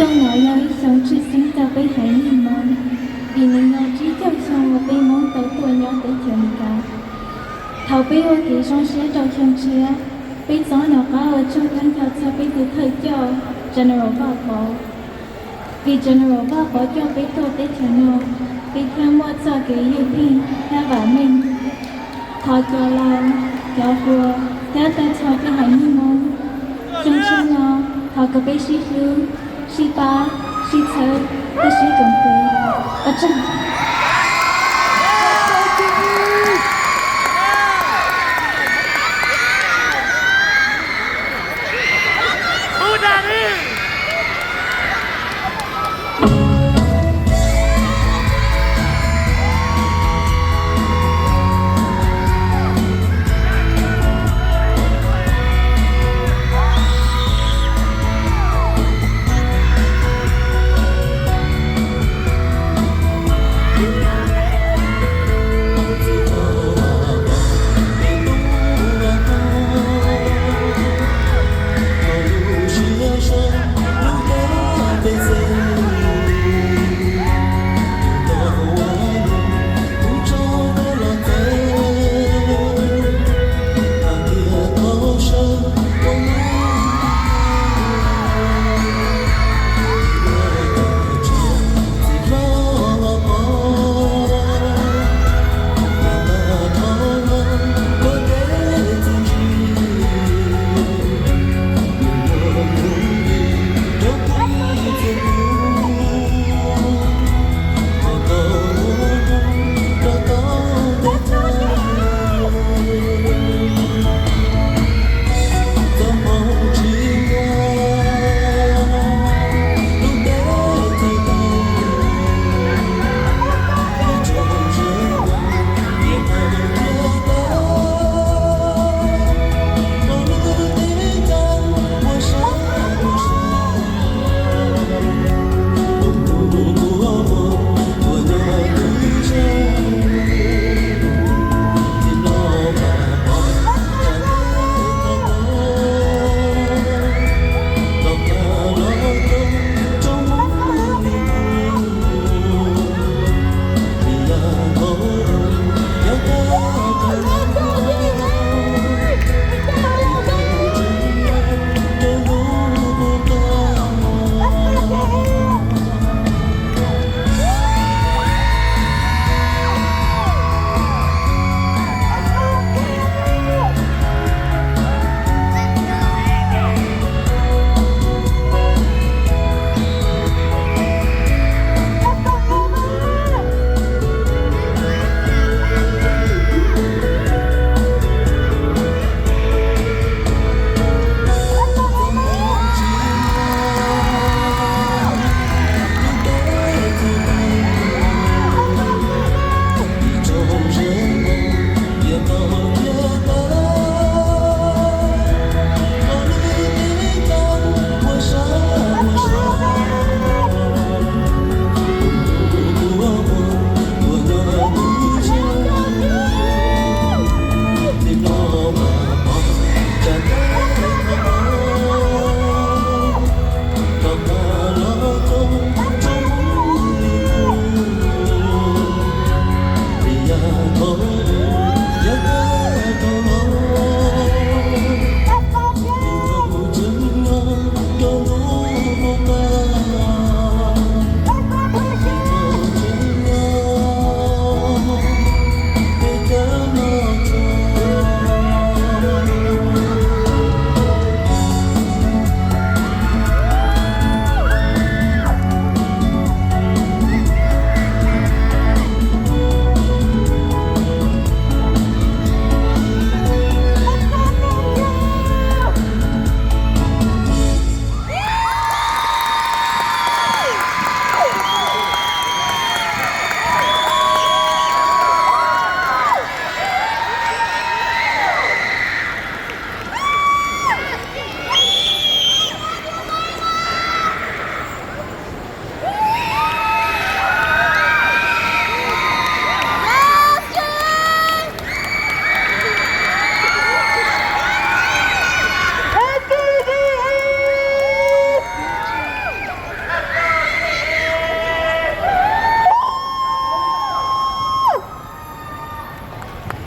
Xyoo no yog ib xyoo tshwj xeeb rau peb haiv neeg Hmoob, vim nws yog tsib caug xyoo uas peb Hmoob tau tuaj nyob teb chaws Amelikas. Thaum peb ua kev zoo siab rau xyoo tshiab, peb txob nco qab ua tsaug kab nco txog peb tus thawj coj General Vaj Pov. Vim General Vaj Pov coj peb tuaj teb chaws no, peb thiaj muaj txoj kev ywj pheej thiab vam meej. Thov cov laus, cov hluas thiab tag nrho peb haiv neeg Hmoob, xyoo tshiab no thov kom peb sib hlub, sib pab, sib txhawb thiab sib koom tes. Ua tsaug.